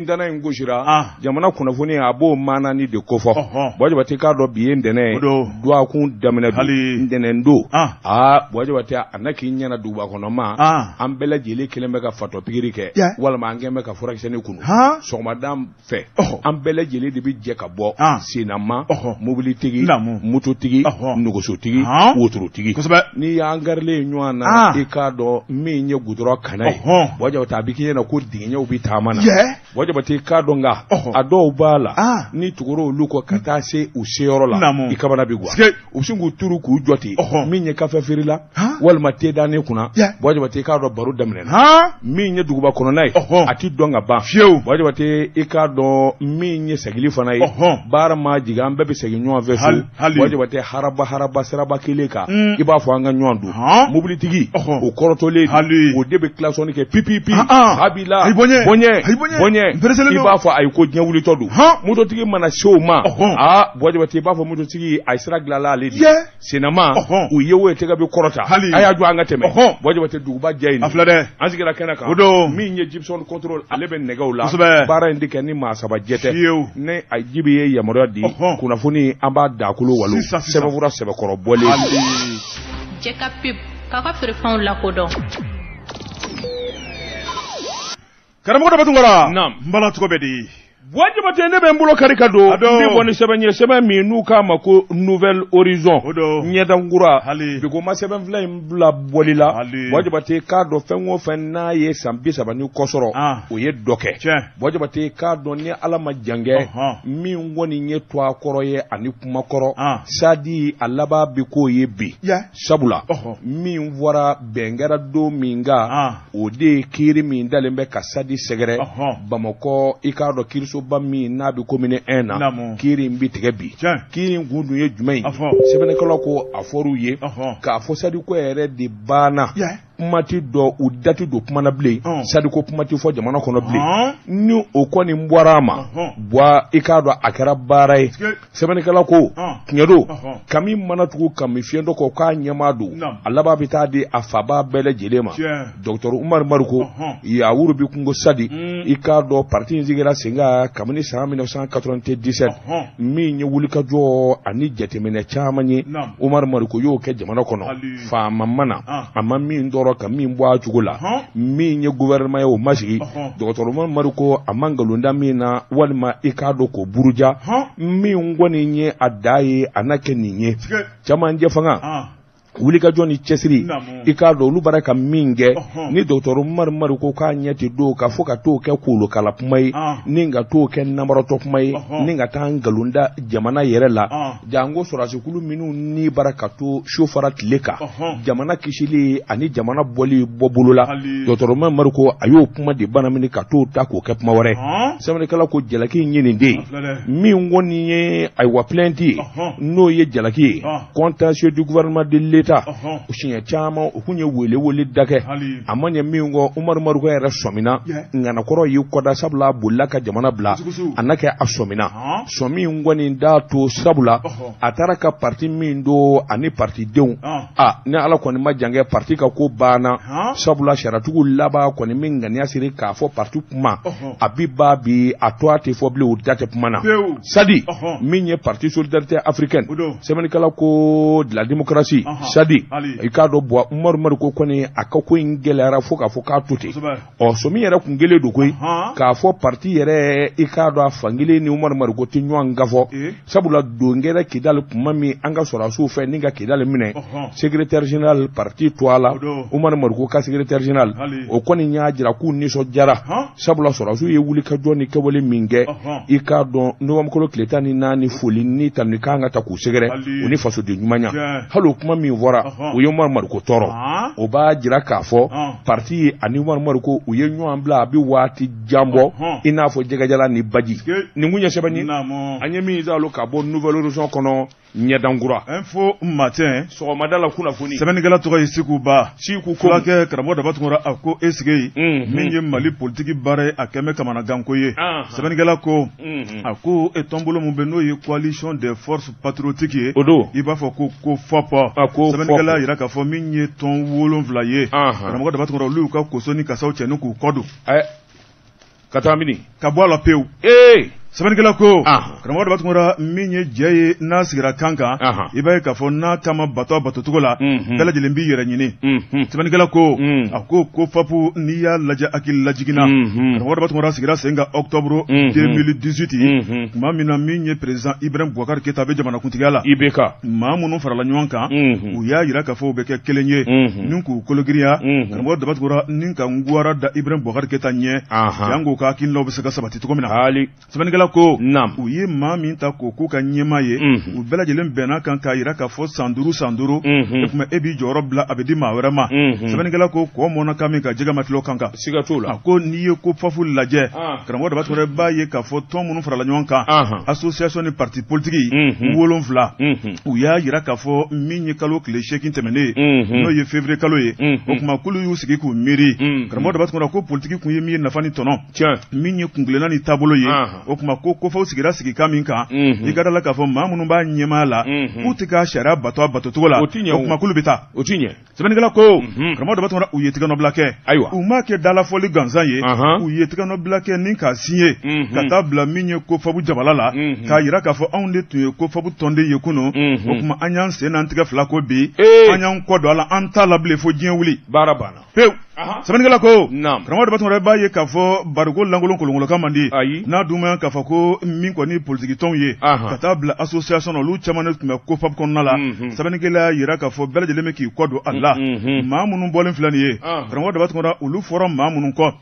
Ntɛnɛn in gosira, jamana kunnafoni a b'o maanani de kofɔ. Buwa Jabate k'a dɔn bi ye ntɛnɛn ye, dɔgɔkun daminɛ don, ntɛnɛn don, aa Buwa Jabate a na k'i ɲɛna duguba kɔnɔ maa, an bɛɛ lajɛlen kɛlen bɛ ka fatɔ pikiri kɛ walima an kɛlen bɛ ka furakisɛnin kunu sɔgɔmada fɛ, an bɛɛ lajɛlen de bɛ jɛ ka bɔ sennama, mobilitigi, mototigi, nɛgɛsotigi, wotorotigi, n'i y'an garilen ye ɲɔgɔn na, i k'a dɔn min ye gudɔrɔn kanna ye, Buwa Jabate a bɛ k'i ɲɛna ko dingɛw bɛ taama na Buwa Jabate k'a dɔn nka a dɔw b'a la n'i tugura olu kɔ ka taa se u seyɔrɔ la i kamana bɛ gan, u bɛ sin k'u turu k'u jɔ ten, min ye kafe feerela walima tedanin kunna, Buwa Jabate k'a dɔn baro daminɛna, min ye duguba kɔnɔna ye a tɛ dɔn ka ban fiyewu, Buwa Jabate i k'a dɔn min ye segili fana ye, baara ma jigin an bɛɛ bɛ segin ɲɔgɔn fɛ so, Buwa Jabate haraba haraba siraba kelen kan i b'a fɔ an ka ɲɔgɔn don mobilitigi o kɔrɔtɔlen o de bɛ kilasɔnni kɛ pipipi habila bɔɲɛ bɔɲɛ i b'a fɔ ayi ko diɲɛ wulitɔ don mototigi mana se o ma aa Buwa Jabate i b'a fɔ mototigi a ye sira dilanla ale de sennama u ye o ye tɛgɛ bɛ kɔrɔta a y'a jɔ an ka tɛmɛ Buwa Jabate duguba jɛ in an sigira kɛnɛ kan min ye Gibson contrôle ale bɛ nɛgɛw la baara in tɛ kɛ ni maa saba jɛ tɛ ni a Jibi ye yamaruya di kunnafoni an b'a dakolo walo sɛbɛnfura sɛbɛkɔrɔ bɔlen jɛ ka pub k'a ka feerefɛnw lakodɔn. Karamɔgɔ Daba Tunkara, naamu, n bala tɔgɔ bɛ di? Buwa Jabate ne bɛ n bolo kari ka don n bɛ bɔ ni sɛbɛn ye sɛbɛn min n'u k'a ma ko Nouvel Horizon ɲɛdankura bi ko ma sɛbɛn fila in bila bɔli la Buwa Jabate k'a dɔn fɛn o fɛn n'a ye san 30 ni kɔ sɔrɔ o ye dɔ kɛ Buwa Jabate k'a dɔn ni Ala ma jan kɛ min kɔni ye to a kɔrɔ ye ani kuma kɔrɔ sadi a laban bɛ k'o ye bi sabula min fɔra bɛn kɛra don min kan o de ye kiiri min dalen bɛ ka sadi sɛgɛrɛ bamakɔ i k'a dɔn kiirisoba min n'a bɛ commune 1 na kiiri in bɛ tigɛ bi kiiri in kun dun ye jumɛn ye sɛbɛnnikɛlaw ko a fɔr'u ye k'a fɔ sadi ko yɛrɛ de banna kuma tɛ dɔn u da tɛ don kuma na bilen sadi ko kuma tɛ fɔ jamana kɔnɔ bilen ni o kɔni bɔra a ma Buwa i k'a dɔn a kɛra baara ye sɛbɛnnikɛla ko tiɲɛ don kami mana tugu kami fiyentɔ kɔ k'a ɲɛmaa don a laban bɛ taa di a faba bɛɛ lajɛlen ma docteur Umaru Mariko yawuru bɛ kungo sadi i k'a dɔn parti in sigira sen kan kabini san 1997 min ye wulikajɔ ani jateminɛ caman ye Umaru Mariko y'o kɛ jamana kɔnɔ faama ma na a ma min tɔɔrɔ ka min bɔ a cogo la min ye gouvernement ye o ma sigi docteur Umaru Mariko a ma nkalon da min na walima i k'a dɔn k'o buruja min kɔni ye a da ye a na kɛ nin ye camancɛ fanga wulikajɔ ni cɛsiri i k'a dɔn olu bara ka min kɛ ni docteur Umaru Mariko k'a ɲɛ tɛ don ka fɔ ka t'o kɛ kolokala kuma ye ni ka t'o kɛ namaratɔ kuma ye ni ka taa nkalon da jamana yɛrɛ la janko sɔrɔdasikulu minnu ni bara ka to su fara tile kan jamana kisili ani jamana bɔli bɔ bolo la docteur Umaru Mariko a y'o kuma de banamini ka t'o ta k'o kɛ kuma wɛrɛ sɛbɛnnikɛla ko jalaki in ye nin de ye min kɔni ye ayiwa plainte ye n'o ye jalaki ye contentieux du gouvernement de l'État siɲɛ caman u kun ye welewele da kɛ a ma ɲɛ min kɔ Umaru Mariko yɛrɛ sɔmina ŋanakɔrɔ y'i kɔda sabula a bolila ka jamana bila a na kɛ a sɔmina sɔmi in kɔni d'a to sabula a taara ka parti min don ani partidenw a ni ala kɔni ma jan kɛ parti ka ko banna sabula sariyatigiw laban kɔni min ŋaniya siri k'a fɔ parti kuma a bi ba bi a to a tɛ fɔ bilen u da tɛ kuma na sadi min ye parti solidarité africaine sɛbɛnnikɛla ko de la démocratie sadi i k'a dɔn Buwa Umaru Mariko kɔni a ka ko in gɛlɛyara fo k'a fɔ k'a to ten ɔ sɔmi yɛrɛ kun kelen don koyi k'a fɔ parti yɛrɛ i k'a dɔn a fankelen ni Umaru Mariko tɛ ɲɔgɔn kan fɔ sabula don kɛra Kidali kuma min an ka sɔrɔdasiw fɛ ni ka Kidali minɛ secrétaire général parti tɔgɔ la Umaru Mariko ka secrétaire général o kɔni y'a jira k'u nisɔndiyara sabula sɔrɔdasiw ye wulikajɔ ni kɛwale min kɛ i k'a dɔn novembre kalo tile 14 foli ni tanuni kan ka ta k'u sɛgɛrɛ u ni fasoden ɲumanya hali o kuma min fɔra o ye Umaru Mariko tɔɔrɔ o b'a jira k'a fɔ parti ani Umaru Mariko u ye ɲɔgɔn bila a bɛ waati jan bɔ i n'a fɔ jɛgɛjalan ni baji nin kun ye sɛbɛn ye an ye min zalo ka bɔ Nouvel Horizon kɔnɔ ɲɛdankura Info Matin sɔgɔmada la kunnafoni sɛbɛnnikɛla tɔgɔ ye Siku Ba Siku fulakɛ karamɔgɔ Daba Tunkara a ko est ce que min ye Mali politiki baara ye a kɛn bɛ kamanaganko ye sɛbɛnnikɛla ko a ko tɔnbolo min bɛ n'o ye coalition des forces patriotiques ye o don i b'a fɔ ko COFOP a ko sɛbɛnnikɛla yira k'a fɔ min ye tɔn 7 ye karamɔgɔ Daba Tunkara olu y'u ka koso ni kasaw cɛ ni k'u kɔ don. Ka taa mini? Ka bɔ a la pewu. Ee! Sɛbɛnnikɛla ko, karamɔgɔ Daba Tunkara, min ye jɛ ye n'a sigira kan kan, i b'a ye k'a fɔ n'a kan ma bato a batocogo la, bɛɛ lajɛlen b'i yɛrɛ ɲini. Sɛbɛnnikɛla ko, a ko COFAP, n'i y'a lajɛ hakili lajigin na, karamɔgɔ Daba Tunkara sigira sen kan octobre 2018, tuma min na min ye président Ibrahim Boubacar Keita bɛ jamanakuntigiya la. IBK. Maa minnu farala ɲɔgɔn kan, u y'a jira k'a fɔ u bɛ kɛ kelen ye ni k'u kologirinya, karamɔgɔ Daba Tunkara, ni ka gwara da Ibrahim Boubacar Keita ɲɛ, janko ka hakilinaw bɛ se ka sabati cogo min na. Hali. Sɛbɛnnikɛla ko, u ye maa min ta k'o k'u ka ɲɛmaa ye, u bɛɛ lajɛlen bɛnna kan k'a jira k'a fɔ san 5 san 5, o tuma e b'i jɔyɔrɔ bila, a bɛ di maa wɛrɛ ma. Sɛbɛnnikɛla ko, kɔ mɔnna kan min kan, jɛgɛ ma tila o kan kan. Siga t'o la. A ko n'i ye COFAP lajɛ, karamɔgɔ Daba Tunkara, b'a ye k'a fɔ tɔn minnu farala ɲɔgɔn kan, association ni parti politique 7, u y'a jira k'a fɔ min ye kalo tile 8 tɛmɛnen ye, n'o ye février kalo ye, o tuma k'olu y'u sigi k'u miiri, karamɔgɔ Daba Tunkara, ko politiki kun ye min ye nafa ni tɔnɔ, min ye kuntilenna ni taabolo ye, o tuma ko COFAP sigira sigikan min kan, i ka da la k'a fɔ maa minnu b'a ɲɛmaa la, k'u tɛ ka sariya bato a batocogo la, o tuma k'olu bɛ taa. O ti ɲɛ. Sɛbɛnnikɛla ko, karamɔgɔ Daba Tunkara, u ye tigɛnɔbila kɛ. Ayiwa. U m'a kɛ dalafɔli gansan ye, u ye tigɛnɔbila kɛ ni k'a signer, ka taa bila min ye COFAP jabala la, k'a jira k'a fɔ anw de tun ye COFAP tɔnden ye kunun, o tuma an y'an sen n'an tigɛ fila ko bi, an y'an kɔ don a la, an t'a la bilen fo diɲɛ wuli. Baara banna. Pewu. Sɛbɛnnikɛla ko, karamɔgɔ Daba Tunkara, b'a ye k'a fɔ bariko lankolon kolonkolokan man di. Ayi. N'a dun ma k'a fɔ ko min kɔni politiki tɔnw ye, ka taa bila association na, olu caman de tun bɛ COFAP kɔnɔna la. Sɛbɛnnikɛla y'a jira k'a fɔ bɛɛ lajɛlen bɛ k'i kɔ don a la. Maa minnu bɔlen filɛ nin ye, karamɔgɔ Daba Tunkara, olu fɔra maa minnu kɔ,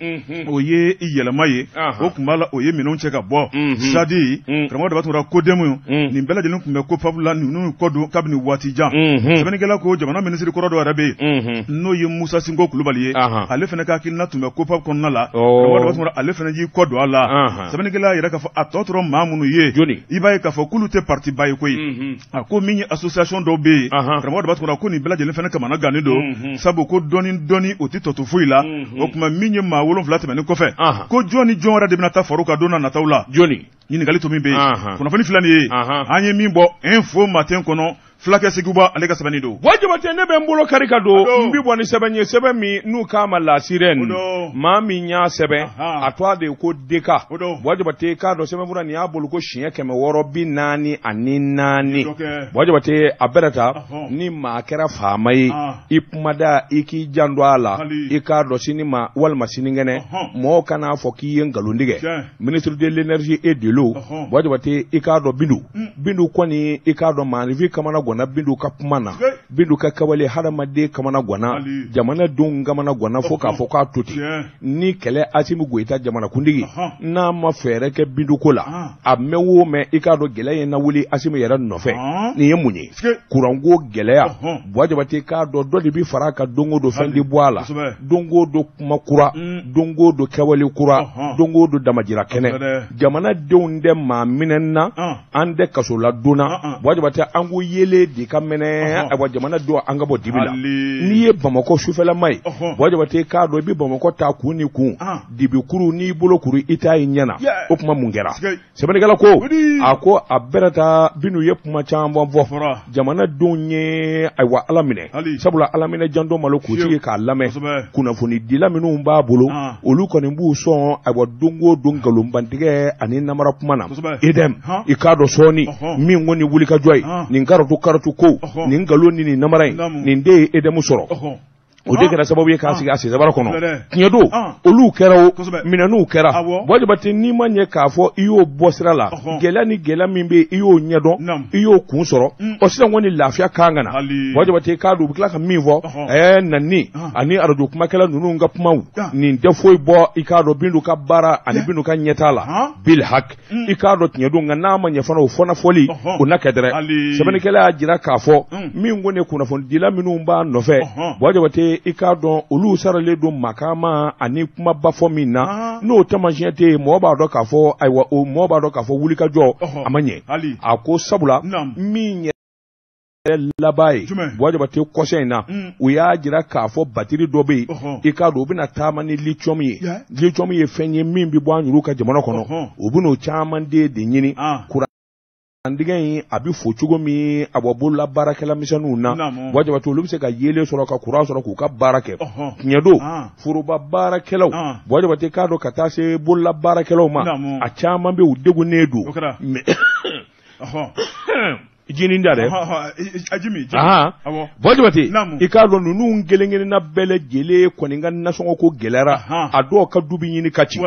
o ye yɛlɛma ye, o tun b'a la, o ye minɛnw cɛ ka bɔ. SADI, karamɔgɔ Daba Tunkara, CODEM, nin bɛɛ lajɛlen tun bɛ COFAP la, ninnu kɔ don kabini waati jan. Sɛbɛnnikɛla ko jamana minisiri kɔrɔ dɔ yɛrɛ bɛ yen, n'o ye Musa Sinko Kulubali ye, ale fana ka hakilina tun bɛ COFAP kɔnɔna la, karamɔgɔ Daba Tunkara, ale fana y'i kɔ don a la. Sɛbɛnnikɛla y'a jira k'a fɔ a tɔ tora maa minnu ye, i b'a ye k'a fɔ k'olu tɛ parti ba ye koyi. A ko min ye association dɔw bɛ yen, karamɔgɔ Daba Tunkara, ko nin bɛɛ lajɛlen fana kamana gannen don, sabu ko dɔɔni dɔɔni o tɛ tɔ to foyi la. O tuma min ye maa 7 tɛmɛnen kɔfɛ, ko jɔn ni jɔn wɛrɛ de bɛna taa far'u kan don na nataw la? Jɔni? Ɲininkali to min bɛ yen, kunnafoni filɛ nin ye, an ye min bɔ Info Matin kɔnɔ, Fulakɛ Seguba ale ka sɛbɛnni don. Buwa Jabate, ne bɛ n bolo kari ka don, n bi bɔ ni sɛbɛn ye, sɛbɛn min n'u k'a ma La Sirène. Maa min y'a sɛbɛn, a tɔgɔ de ye ko Deka. Buwa Jabate, k'a dɔn sɛbɛnfura nin y'a bolo ko siɲɛ 644. Buwa Jabate, a bɛrɛ ta ni maa kɛra faama ye, i kumada i k'i janto a la, i k'a dɔn sini ma walima sinikɛnɛ mɔgɔw kan'a fɔ k'i ye nkalon tigɛ. Ministre de l'énergie et de l'eau, Buwa Jabate, i k'a dɔn Bindu, Bindu kɔni, i k'a dɔn maaninfin kamana ganna Bindu ka kuma na, Bindu ka kawale, hadamaden kamana ganna, jamanadenw kamana ganna, fo k'a fɔ k'a to ten. Ni kɛlɛ Asimi Goyita jamanakuntigi n'a ma fɛɛrɛ kɛ Bindu ko la, a mɛn o mɛn, i k'a dɔn gɛlɛya ye na wuli Asimi yɛrɛ nɔfɛ. Nin ye mun ye? Kuranko gɛlɛya. Buwa Jabate, k'a dɔn dɔ de bɛ fara a kan don o don, fɛn tɛ bɔ a la. Don o don kuma kura, don o don kɛwale kura, don o don damajira kɛnɛ. Jamanadenw tɛ maa minɛ na, an tɛ kasola donna. Buwa Jabate, an ko yeelen de ka mɛnɛ. Ayiwa, jamanadenw, an ka bɔ dibi la. N'i ye Bamakɔ sufɛlama ye, Buwa Jabate, k'a dɔn i bɛ Bamakɔ ta kun ni kun, dibikuru n'i bolo kuru i t'a ye ɲɛ na. O tuma mun kɛra? Sɛbɛnnikɛla ko, a ko a bɛrɛ ta Bindu ye kuma caman fɔ jamanadenw ye. Ayiwa, ala minɛ, sabula ala minɛ janto malo k'u sigi k'a lamɛn. Kunnafonidila minnu b'a bolo, olu kɔni b'u sɔn, ayiwa, don o don nkalonbantigɛ ani namara kuma na. EDM, i k'a dɔn sɔɔni min kɔni wulikajɔ ye nin karatu karatu ko nin nkalon ni nin namara in, nin de ye EDM sɔrɔ. O de kɛra sababu ye k'a sigi a sensabara kɔnɔ. Tiɲɛ don, olu kɛra o minɛnw kɛra. Buwa Jabate, n'i ma ɲɛ k'a fɔ i y'o bɔ sira la, gɛlɛya ni gɛlɛya min bɛ yen, i y'o ɲɛdɔn, i y'o kun sɔrɔ. Ɔ, sisan kɔni lafiya kan ka na. Buwa Jabate, k'a dɔn u bɛ tila ka min fɔ, ɛɛ nani ani arajo kumakɛla ninnu ka kumaw, nin tɛ foyi bɔ, i k'a dɔn Bindu ka baara ani Bindu ka ɲɛtaa la. Bilhak, i k'a dɔn tiɲɛ don, nka n'a ma ɲɛ fana, o fɔna fɔli o na kɛ dɛrɛ. Sɛbɛnnikɛla y'a jira k'a fɔ min ko ne kunnafonidila minnu b'a nɔfɛ, Buwa Jabate, i k'a dɔn olu saralen don makama ani kumaba fɔ min na, n'o taamasiyɛn tɛ yen, mɔgɔ b'a dɔn k'a fɔ, ayiwa, o mɔgɔ b'a dɔn k'a fɔ wulikajɔ a ma ɲɛ. A ko sabula min laban ye, Buwa Jabate, kɔsa in na, u y'a jira k'a fɔ batiri dɔ bɛ yen, i k'a dɔn u bɛna taama ni lithium ye. Lithium ye fɛn ye min bɛ bɔ an yɛrɛw ka jamana kɔnɔ. U bɛn'o caman de ɲini. Dingɛ in a bɛ fo cogo min a bɔ bolola baarakɛla misɛnninw na Buwa Jabate, olu bɛ se ka yeelen sɔrɔ ka kuran sɔrɔ k'u ka baara kɛ. Tiɲɛ don, foroba baarakɛlaw, Buwa Jabate, k'a dɔn ka taa se bolola baarakɛlaw ma, a caman bɛ u degunnen don. Mais jinin da dɛ, Buwa Jabate, i k'a dɔn ninnu kelen kelenna bɛɛ lajɛlen kɔni ka nasɔngɔ ko gɛlɛyara. A dɔw ka du bɛ ɲini ka ci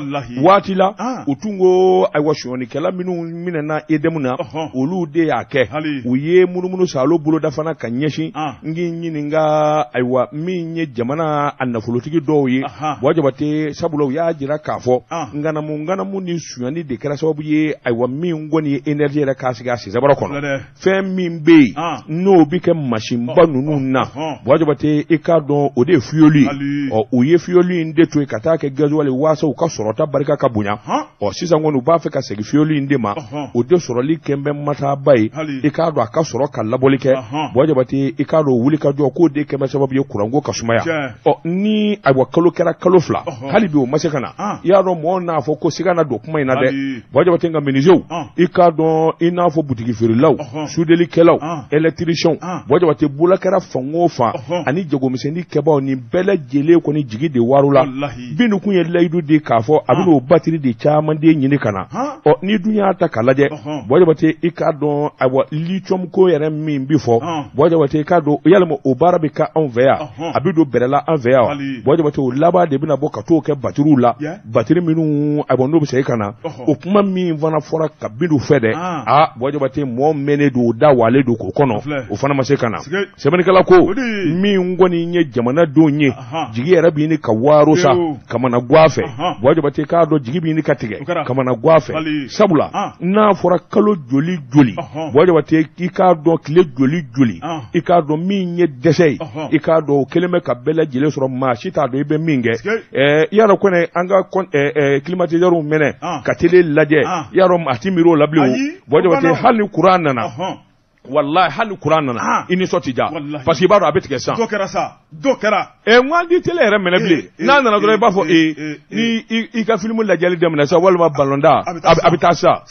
waati la. U tun ko ayiwa, sonyɛnikɛla minnu minɛna EDM na, olu de y'a kɛ. U ye munumunu saalo boloda fana ka ɲɛsin n k'i ɲininka, ayiwa, min ye jamana a nafolotigi dɔw ye, Buwa Jabate, sabula u y'a jira k'a fɔ ŋanamu ŋanamu ni sonyani de kɛra sababu ye, ayiwa, min kɔni ye énergie yɛrɛ k'a sigi a sensabara kɔnɔ. Fɛn min bɛ yen n'o bɛ kɛ masinba ninnu na, Buwa Jabate, i k'a dɔn o de ye fiyoli ye. Ɔ, u ye fiyoli in de to yen ka taa kɛ gazuwali waasa u ka sɔrɔta barika ka bonya. Ɔ, sisan kɔni u b'a fɛ ka segin fiyoli in de ma. O de sɔrɔli kɛn bɛ mataba ye, i k'a dɔn a ka sɔrɔ ka labɔli kɛ. Buwa Jabate, i k'a dɔn wuli ka jɔ k'o de kɛn bɛ sababu ye kuranko ka sumaya. Ɔ, ni ayiwa kalo kɛra kalo 2, hali bi o ma se ka na. I y'a dɔn mɔgɔw n'a fɔ ko siga na don kuma in na dɛ, Buwa Jabate. Nka menuisiers, i k'a dɔn i n'a fɔ butigi feerelaw, sudelikɛlaw, électriciens, Buwa Jabate, bolola kɛra fan o fan ani jagomisɛnnin kɛbaaw, nin bɛɛ lajɛlen kɔni jigi de warola. Bintu kun ye layidu di k'a fɔ a bɛna o batiri de caman de ɲini ka na. Ɔ, n'i dun y'a ta k'a lajɛ, Buwa Jabate, i k'a dɔn ayiwa lithium ko yɛrɛ min bi fɔ, Buwa Jabate, i k'a dɔn yalima o baara bɛ kɛ anw fɛ yan, a bɛ don bɛrɛ la an fɛ yan? Buwa Jabate, o laban de bɛna bɔ ka t'o kɛ batiriw la, batiri minnu ayiwa n'o bɛ segin ka na. O kuma min fana fɔra ka Bintu fɛ dɛ, aa, Buwa Jabate, mɔɔ mɛnnen don, o da walen don k'o kɔnɔ, o fana ma se ka na. Sɛbɛnnikɛla ko min kɔni ye jamanadenw ye, jigi yɛrɛ bɛ ɲini ka waaro sa kamana gan fɛ. Buwa Jabate, k'a dɔn jigi bɛ ɲini ka tigɛ kamana gan fɛ, sabula n'a fɔra kalo joli joli, Buwa Jabate, i k'a dɔn tile joli joli, i k'a dɔn min ye dɛsɛ ye, i k'a dɔn o kɛlen bɛ ka bɛɛ lajɛlen sɔrɔ, maa si t'a dɔn i bɛ min kɛ. I y'a dɔn kɔni an ka climatiseur mɛnɛ ka télé lajɛ, i y'a dɔn a ti miiri o la bilen. Buwa Jabate, hali ni kuran nana, walahi hali ni kuran nana, i nisɔn ti diya, parce que i b'a dɔn a bɛ tigɛ sisan. Dɔ kɛra sa, dɔ kɛra. N ko an ti télé yɛrɛ mɛnɛ bilen. N'a nana dɔrɔn, i b'a fɔ ni i ka film lajɛli daminɛ sa, walima balontan, a bɛ taa sa.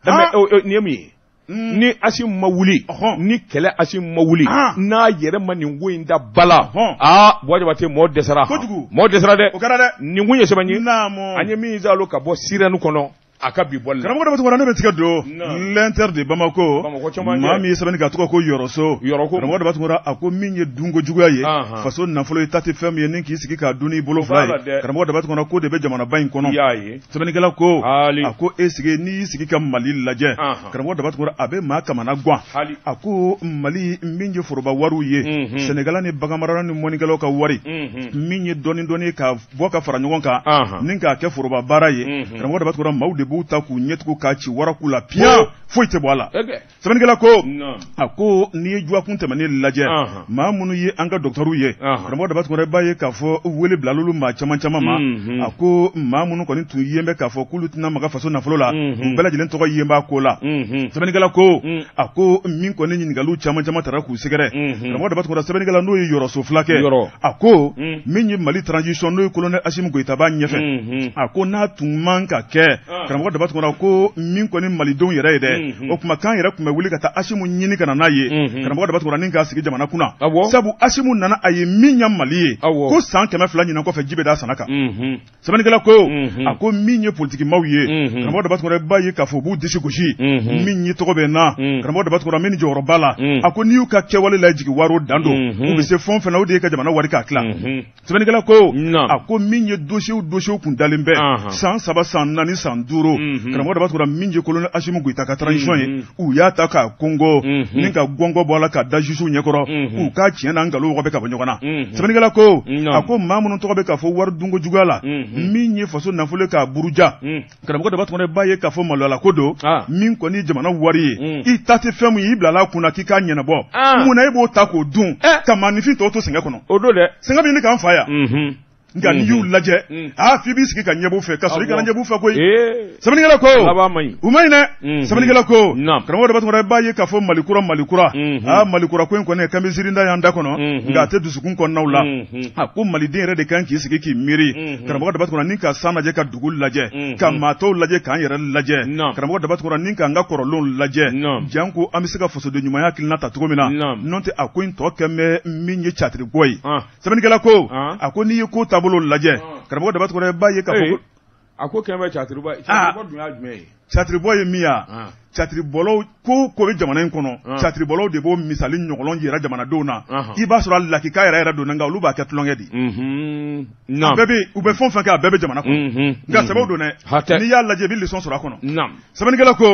Mais nin ye mun ye? Ni Asimi ma wuli, ni kɛlɛ Asimi ma wuli, n'a yɛrɛ ma nin ko in da ba la, aa, Buwa Jabate, mɔɔ dɛsɛra, mɔɔ dɛsɛra dɛ. O kɛra dɛ. Nin kun ye sɛbɛn ye an ye min zalo ka bɔ Sirène kɔnɔ a ka bi bɔli la. Karamɔgɔ Daba Tunkara, ne bɛ tigɛ don l'Inter de Bamako. Maa min ye sɛbɛnni kɛ, a tɔgɔ ko Yɔrɔso. Karamɔgɔ Daba Tunkara, a ko min ye dunko juguya ye, faso nafolo ye ta tɛ fɛn min ye ni k'i sigi k'a dun n'i bolo fila ye. Karamɔgɔ Daba Tunkara, ko de bɛ jamanaba in kɔnɔ. Sɛbɛnnikɛla ko, a ko e sigi, n'i y'i sigi ka Mali lajɛ, karamɔgɔ Daba Tunkara, a bɛ maa kamana gan. A ko Mali min ye foroba wariw ye, sɛnɛkɛla ni baganmarala ni mɔnikɛlaw ka wari min ye dɔɔni dɔɔni ka bɔ ka fara ɲɔgɔn kan ni k'a kɛ foroba baara ye, karamɔgɔ Daba Tunkara, maaw de b'u ta k'u ɲɛtugu k'a ci waraku la piyan, foyi tɛ bɔ a la. Sɛbɛnnikɛla ko, a ko n'i ye dɔgɔkun tɛmɛnen lajɛ, maa minnu ye an ka dɔgɔtɔrɔw ye, karamɔgɔ Daba Tunkara, i b'a ye k'a fɔ wele bilal'olu maa caman caman ma. A ko maa minnu kɔni tun yen bɛ k'a fɔ k'olu tɛna maga faso nafolo la, u bɛɛ lajɛlen tɔgɔ yen b'a ko la. Sɛbɛnnikɛla ko, a ko min kɔni ɲininkaliw caman caman taara k'u sɛgɛrɛ, karamɔgɔ Daba Tunkara, sɛbɛnnikɛla n'o ye Yɔrɔso fila kɛ, a ko min ye Mali transition n'o ye colonel Asimi Goyita b'a ɲɛfɛ, a ko n'a tun man ka kɛ, karamɔgɔ Daba Tunkara, ko min kɔni malidenw yɛrɛ ye dɛ, o tuma k'an yɛrɛ tun bɛ wuli ka taa Asimu ɲini ka na n'a ye, karamɔgɔ Daba Tunkara, ni k'a sigi jamana kunna, sabu Asimu nana, a ye min ɲɛ Mali ye, ko san 200 ɲinan kɔfɛ ji bɛ da sana kan. Sɛbɛnnikɛla ko, a ko min ye politikimaw ye, karamɔgɔ Daba Tunkara, i b'a ye k'a fɔ u b'u disi gosi, min ye tɔgɔ bɛ na, karamɔgɔ Daba Tunkara, min jɔyɔrɔba la, a ko n'i y'u ka kɛwale la jigi waro dan don, u bɛ se fɛn o fɛn na, o de ye ka jamana wari k'a tila. Sɛbɛnnikɛla ko, a ko min ye dossiers dossiers kun dalen bɛ san 3, san 4, san 5, karamɔgɔ Daba Tunkara, min ye colonel Asimi Goyita ka transition ye, u y'a ta k'a kɔngɔ ni ka gɔngɔ bɔ a la k'a da juges ɲɛkɔrɔ, u ka tiɲɛ n'a nkalon wɔgɔbɛ ka bɔ ɲɔgɔn na. Sɛbɛnnikɛla ko, a ko maa minnu tɔgɔ bɛ k'a fɔ wari dunko juguya la, min ye faso nafolo k'a buruja, karamɔgɔ Daba Tunkara, i b'a ye k'a fɔ maloyala ko don. Min kɔni jamana wari ye, i ta tɛ fɛn min ye, i bilala a kunna k'i k'a ɲɛnabɔ, mun na e b'o ta k'o dun ka maaninfin tɔw to sɛgɛn kɔnɔ? O don dɛ. Sɛgɛn bɛ ɲini k'an fa yan. Nka n'i y'u lajɛ, aa, f'i b'i sigi ka ɲɛbɔ u fɛ, ka sɔrɔ i kana ɲɛbɔ u fɛ koyi. Sɛbɛnnikɛla ko u ma ɲi dɛ. Sɛbɛnnikɛla ko, karamɔgɔ Daba Tunkara, i b'a ye k'a fɔ Mali kura, Mali kura, aa, Mali kura ko in kɔni kan bɛ ziirinda y'an da kɔnɔ, nka a tɛ dusukun kɔnɔnaw la. A ko maliden yɛrɛ de kan k'i sigi k'i miiri, karamɔgɔ Daba Tunkara, ni ka san lajɛ, ka dugu lajɛ, ka maa tɔw lajɛ, k'an yɛrɛ lajɛ, karamɔgɔ Daba Tunkara, ni k'an ka kɔrɔlenw lajɛ, janko an bɛ se ka fasoden ɲumanya hakilina ta cogo min na. N'o tɛ, a ko in tɔ kɛn bɛ min ye catiribɔ ye. Sɛbɛnnikɛla ko, a ko n'i ye ko taabolo lajɛ, karamɔgɔ Daba Tunkara, i b'a ye k'a fɔ a ko kɛmɛ bɛ catiribɔ. Catiribɔ dun y'a jumɛn ye? Catiribɔ ye min ye, catiribɔlaw ko ko bɛ jamana in kɔnɔ, catiribɔlaw de b'o misali ɲɔgɔlɔn yira jamanadenw na. I b'a sɔrɔ a lakika yɛrɛ yɛrɛ don, nka olu b'a kɛ tulonkɛ de. A bɛɛ bɛ, u bɛ fɛn o fɛn kɛ, a bɛɛ bɛ jamana kɔnɔ, nka sɛbɛw don dɛ. N'i y'a lajɛ, i bɛ leçon sɔrɔ a kɔnɔ. Sɛbɛnnikɛla ko,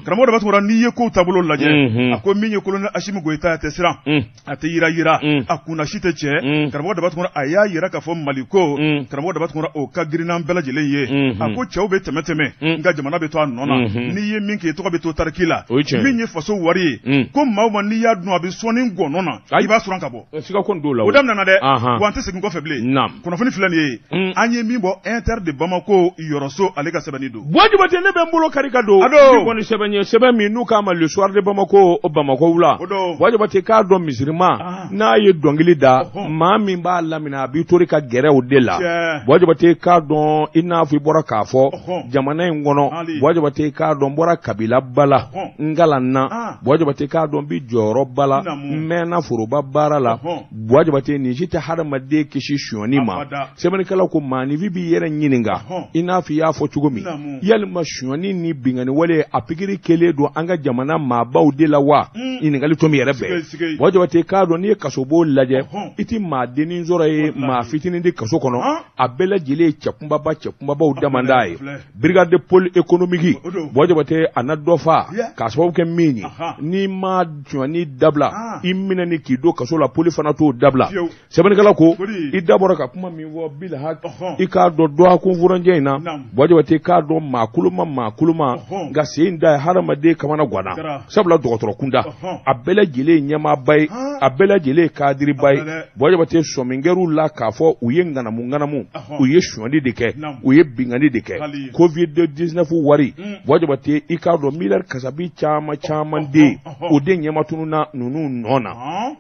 karamɔgɔ Daba Tunkara, n'i ye kow taabolo lajɛ, a ko min ye colonel Asimi Goyita, a tɛ siran, a tɛ yira yira, a kunna si tɛ cɛ. Karamɔgɔ Daba Tunkara, a y'a yira k'a fɔ Mali ko, karamɔgɔ Daba Tunkara, o ka girin n'an bɛɛ lajɛlen ye. A ko cɛw bɛ tɛmɛ tɛmɛ, nka jamana bɛ to a nɔ na. N'i ye min kɛ, i tɔgɔ bɛ to tariki la. Min ye faso wari ye, ko maa o maa n'i y'a dun, a bɛ sɔnni gɔnɔ na, i b'a sɔrɔ ka bɔ. Siga ko la, o daminɛna dɛ, wa an tɛ segin kɔfɛ bilen. Kunnafoni filɛ nin ye, an ye min bɔ Inter de Bamako yɔrɔso, ale ka sɛbɛnni don. Buwa Jabate, ne bɛ n bolo kari ka don ni kɔni sɛbɛn ye, sɛbɛn min n'u k'a ma Le Soir de Bamako, Bamakɔ wula. Buwa Jabate, k'a dɔn misirima n'a ye dɔnkili da, maa min b'a laminɛ, a b'i tori ka gɛrɛ o de la. Buwa Jabate, k'a dɔn i n'a fɔ i bɔra k'a fɔ jamana in kɔnɔ, Buwa Jabate, k'a dɔn n bɔra kabilaba la, n kalanna, Buwa Jabate, k'a dɔn n bi jɔyɔrɔba la, n mɛnna foroba baara la. Buwa Jabate, nin si tɛ hadamaden kisi sonyani ma. Sɛbɛnnikɛlaw ko maaninfin b'i yɛrɛ ɲininka, i n'a fɔ i y'a fɔ cogo min, yalima sonyani ni binkanni wale a pikiri kelen don an ka jamana maabaw de la wa? Ɲininkali to min yɛrɛ bɛɛ, Buwa Jabate, k'a dɔn n'i ye kasobon lajɛ, i tɛ maa dennin sɔrɔ ye, maa fitinin tɛ kaso kɔnɔ, a bɛɛ lajɛlen ye cɛ kunbaba, cɛ kunbabaw damanda ye. Brigade de pôle économique, Buwa Jabate, a na dɔ fa k'a sababu kɛ min ye, n'i ma sonyani dabila, i minɛ ni k'i don kaso la, pôle fana t'o dabila. Sɛbɛnnikɛla ko i da bɔra ka kuma min fɔ bilahak, i k'a dɔn dɔgɔkun furancɛ in na, Buwa Jabate, k'a dɔn maa koloma, maa koloma, nka sen da ye hadamaden kamana ganna, sabula dɔgɔtɔrɔ kunda, a bɛɛ lajɛlen ɲɛmaaba ye, a bɛɛ lajɛlen kadiriba ye. Buwa Jabate, sɔmi kɛr'u la k'a fɔ u ye ŋanamu ŋanamu, u ye sonyali de kɛ, u ye binkanni de kɛ Covid 19 wari. Buwa Jabate, i k'a dɔn miliyari kasabi caman caman den, o de ɲɛmatununna ninnu nɔ na.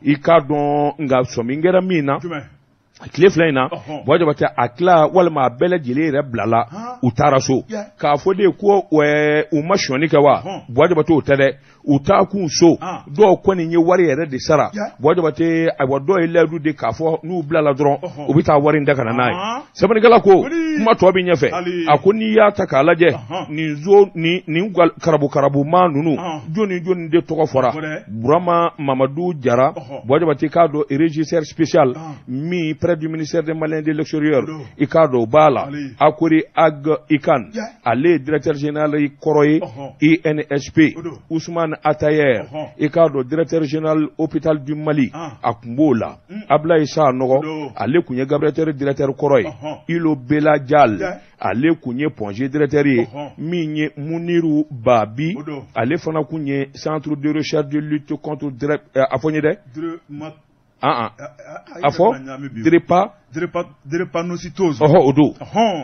I k'a dɔn, nka sɔmi kɛra min na tile fila in na, Buwa Jabate, a tila walima a bɛɛ lajɛlen yɛrɛ bilala, u taara so k'a fɔ de ko u ma sonyali kɛ wa? Buwa Jabate, o tɛ dɛ. U taa kun so, dɔw kɔni ye wari yɛrɛ de sara. Buwa Jabate, ayiwa, dɔw ye layidu di k'a fɔ n'u bilala dɔrɔn, u bɛ taa wari in ta ka na n'a ye. Sɛbɛnnikɛla ko kuma tɔ bɛ ɲɛfɛ. A ko n'i y'a ta k'a lajɛ, nin zo nin nin karabu karabumaa ninnu, jɔni jɔni de tɔgɔ fɔra? Burama Mamadu Jara, Buwa Jabate, k'a dɔn régisseur spécial min près du ministère des Maliens de l'extérieur, i k'a dɔn o b'a la. Akori Ag Ikan, ale ye directeur général kɔrɔ ye INSP. Ousmane Atayer, i k'a dɔn directeur général hôpital du Mali, a tun b'o la. Ablaye Sanɔgɔ, ale tun ye Gabriel Touré directeur kɔrɔ ye. Ilo Bela Jal, ale tun ye Point G directeur ye. Min ye Muniru Babi, ale fana tun ye centre de recherche de lutte contre, a fɔ n ye dɛ, a fɔ drepa drépanocytose. Ɔhɔ, o don,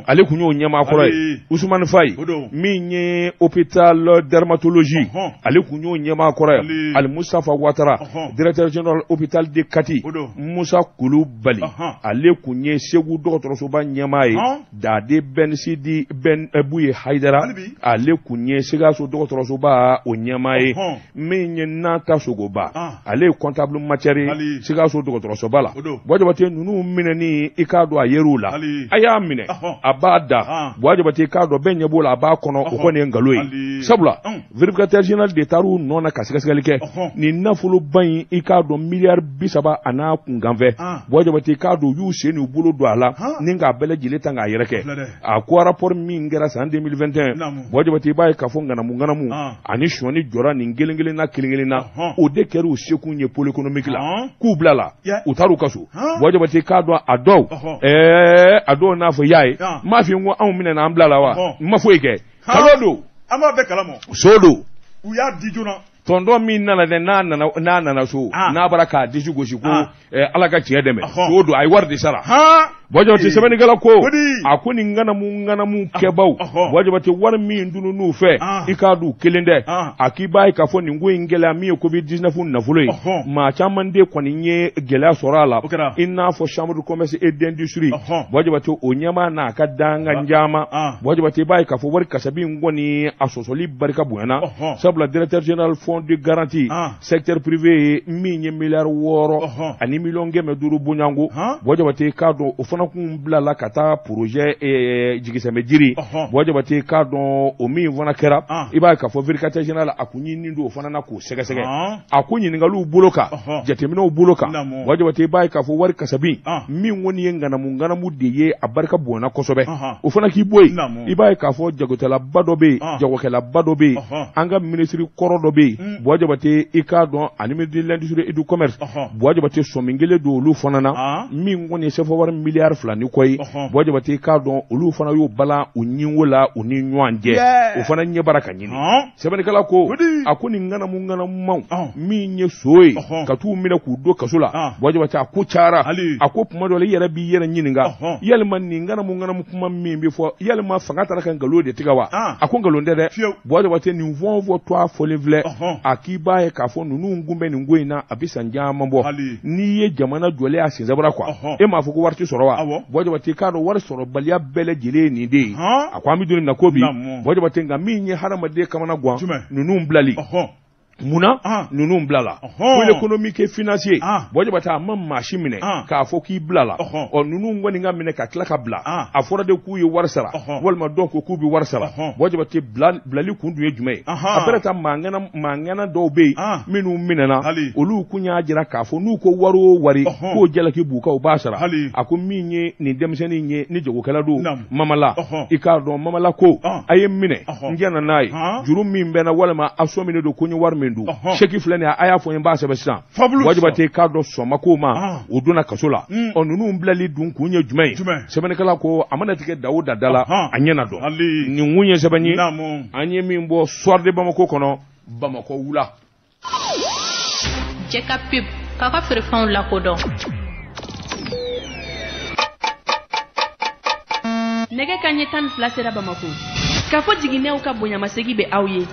ale tun y'o ɲɛmaa kɔrɔ ye. Ousmane Faye, min ye hôpital dermatologie, ale tun y'o ɲɛmaa kɔrɔ ye. Ali Mustafa Ouattara, directeur général hôpital de Kati. Musa Kulubali, ale tun ye Segu dɔgɔtɔrɔsoba ɲɛmaa ye. Dade Ben Sidi Ben Buye Haidara, ale tun ye Sikaso dɔgɔtɔrɔsoba o ɲɛmaa ye. Min ye Nata Sogoba, ale ye comptable matière ye Sikaso dɔgɔtɔrɔsoba la. Buwa Jabate, ninnu minɛni, i k'a dɔn a yer'u la, a y'a minɛ, a b'a da. Buwa Jabate, i k'a dɔn bɛɛ ɲɛ b'o la, a b'a kɔnɔ, o kɔni ye nkalon ye, sabula vérificateur général de taar'u nɔ na ka sɛgɛsɛgɛli kɛ nin nafoloba in, i k'a dɔn miliyari 30 a n'a kunkanfɛ. Buwa Jabate, i k'a dɔn u y'u sen n'u bolo don a la ni k'a bɛɛ lajɛlen ta k'a yɛrɛ kɛ. A ko rapport min kɛra san 2021, Buwa Jabate, i b'a ye k'a fɔ ŋanamu ŋanamu ani sonyani jɔra nin kelen kelen na, kelen kelen na, o de kɛra u sekun ye pôle économique la, k'u bila la, u taar'u ka so. Buwa Jabate, k'a dɔn a dɔw a dɔw n'a fɔ i y'a ye, n m'a f'i ye ko anw minɛna, an bila la wa? N ma foyi kɛ, kalon don. An b'a bɛɛ kalama. So don. U y'a di joona. Tɔntɔn min nana dɛ, n'a nana so, n'a bɔra k'a disi gosi ko Ala ka tiɲɛ dɛmɛ, so don, a ye wari de sara. Buwa Jabate, sɛbɛnnikɛla ko a ko nin ŋanamu ŋanamu kɛbaw, Buwa Jabate, wari min tunun'u fɛ, i k'a dun kelen tɛ. A k'i b'a ye k'a fɔ nin ko in gɛlɛya min ye covid 19 nafolo ye, maa caman de kɔni ye gɛlɛya sɔrɔ a la, i n'a fɔ chambre de commerce et d'industrie, Buwa Jabate, o ɲɛmaa n'a ka dankan caman. Buwa Jabate, i b'a ye k'a fɔ wari kasabi in kɔni a sɔsɔli barika bonyana, sabula directeur général fonds de garantie secteur privé ye min ye miliyari 6 ani miliyɔn 500 bonyanko. Buwa Jabate, k'a dɔn o fana kun bilala ka taa projet jigisɛmɛ jiri. Buwa Jabate, k'a dɔn o min fana kɛra, i b'a ye k'a fɔ vérificateur général a kun ɲininen don o fana na k'o sɛgɛsɛgɛ. A ko ɲininkaliw bolo kan, jateminɛw bolo kan, Buwa Jabate, i b'a ye k'a fɔ wari kasabi min kɔni ye ŋanamu ŋanamu de ye, a barika bonyana kosɛbɛ. O fana k'i bɔ yen, i b'a ye k'a fɔ jagokɛlaba dɔ bɛ yen, jagokɛlaba dɔ bɛ yen, an ka minisiri kɔrɔ dɔ bɛ yen, Buwa Jabate, i k'a dɔn ani ministre de l'industrie et du commerce, Buwa Jabate, sɔmi kelen don olu fana na min kɔni ye sefa wari miliyari 2 ni kɔ ye. Buwa Jabate, i k'a dɔn olu fana y'o balan u ɲinko la u ni ɲɔgɔn cɛ, o fana ɲɛ bara ka ɲini. Sɛbɛnnikɛla ko a ko nin ŋanamu ŋanamumaw min ye so ye ka t'u minɛ k'u don kaso la, Buwa Jabate, a ko cayara. A ko tuma dɔ la i yɛrɛ b'i yɛrɛ ɲininka, yalima nin ŋanamu ŋanamu kuma min bɛ fɔ, yalima fanga taara ka nkalon de tigɛ wa? A ko nkalon tɛ dɛ, Buwa Jabate, nin fɛn o fɛn to a fɔlen filɛ. A k'i b'a ye k'a fɔ ninnu kun bɛ nin ko in na a bɛ san caman bɔ. N'i ye jamana jɔlen a sensabara quoi, e m'a fɔ ko wari tɛ sɔrɔ wa? Buwa Jabate, k'a dɔn wari sɔrɔbaliya bɛɛ lajɛlen ye nin de ye. A ko an bɛ don min na ko bi, Buwa Jabate, nka min ye hadamaden kamana gan, ninnu bilali munna ninnu bilala, pôle économique et financier, Buwa Jabate, a ma maa si minɛ k'a fɔ k'i bilala. Ɔ ninnu kɔni ka minɛ ka tila ka bila, a fɔra de k'u ye wari sara walima dɔw ko k'u bɛ wari sara. Buwa Jabate, bilali kun dun ye jumɛn ye? A bɛrɛ ta maa ŋana dɔw bɛ yen minnu minɛna, olu kun y'a jira k'a fɔ n'u ko wari o wari k'o jalaki b'u kan, u b'a sara. A ko min ye nin denmisɛnnin ye ni jagokɛla don Mamala, i k'a dɔn Mamala ko a ye n minɛ, n jɛna n'a ye, juru min bɛ n na walima a sɔminen don ko n ye wari min dun, chèque filɛ nin ye, a y'a fɔ n ye, n b'a sɛbɛn sisan. Buwa Jabate, k'a dɔn sɔnma ko ma, o donna kaso la. Ɔ ninnu bilali dun kun ye jumɛn ye? Sɛbɛnnikɛla ko a mana tigɛ da o da da la, a ɲɛna dɔn. Nin kun ye sɛbɛn ye an ye min bɔ Soir de Bamako kɔnɔ, Bamakɔ wula. Jɛ ka pub k'a ka feerefɛnw lakodɔn. Nɛgɛ ka ɲɛ 12 sera Bamako. K'a fɔ jiginɛw ka bonyamasegi bɛ aw ye.